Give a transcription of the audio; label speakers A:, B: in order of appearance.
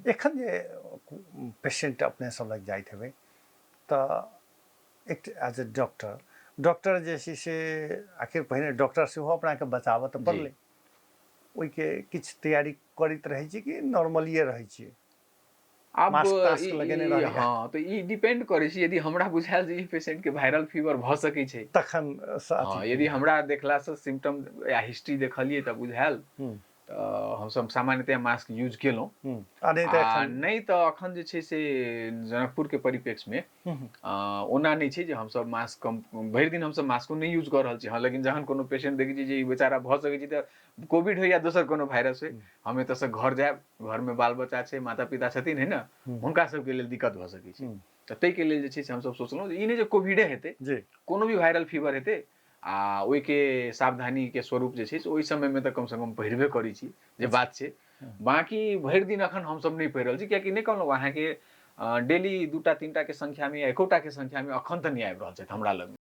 A: एखन जे पेशेंट अपने सब लग जाइत हेबै तऽ एक एज ए डॉक्टर, डॉक्टर जे छै से आखिर पहिने डॉक्टर सेहो अपनाके बचाबऽ तऽ पड़लै, ओहिके किछु तैयारी करैत रहै छी कि नॉर्मलिए रहै छियै?
B: आब
A: मास्क तास्क लगेने रहै?
B: हँ, तऽ ई डिपेंड करै छै। यदि हमरा बुझायल जे ई पेशेंट के वायरल फीवर भऽ सकै छै
A: तखन
B: हँ, यदि हमरा देखलासँ सिम्टम या हिस्ट्री देखलियै तऽ बुझायल तऽ हमसब सामान्यतया मास्क यूज केलहुँ।
A: आ नहि तऽ
B: आ नहि तऽ अखन जे छै से जनकपुरके परिप्रेक्ष्यमे ओना नहि छै जे हमसब मास्क कम भरि दिन हमसब मास्को नहि यूज कऽ रहल छी। हँ, लेकिन जहन कोनो पेशेंट देखै छी जे ई बेचारा भऽ सकै छै तऽ कोविड होइ या दोसर कोनो वायरस होइ, हम एतऽसँ घर जायब, घरमे बाल बच्चा छै, माता पिता छथिन, है ने, हुनका सबके लेल दिक्कत भऽ सकै छै। तऽ ताहिके लेल जे छै से हमसब सोचलहुँ जे ई नहि जे कोविडे हेतै, कोनो भी वायरल फीवर हेतै आ ओहिके सावधानीके स्वरूप जे छै से ओहि समयमे तऽ कमसँ कम पहिरबे करै छी जे बात छै। बाँकी भरि दिन अखन हमसब नहि पहिरल छी, कियाकि नहि कहलहुँ अहाँके डेली 2टा 3टाके संख्यामे या 1टाके संख्यामे अखन तऽ नहि आबि रहल छथि हमरा लग।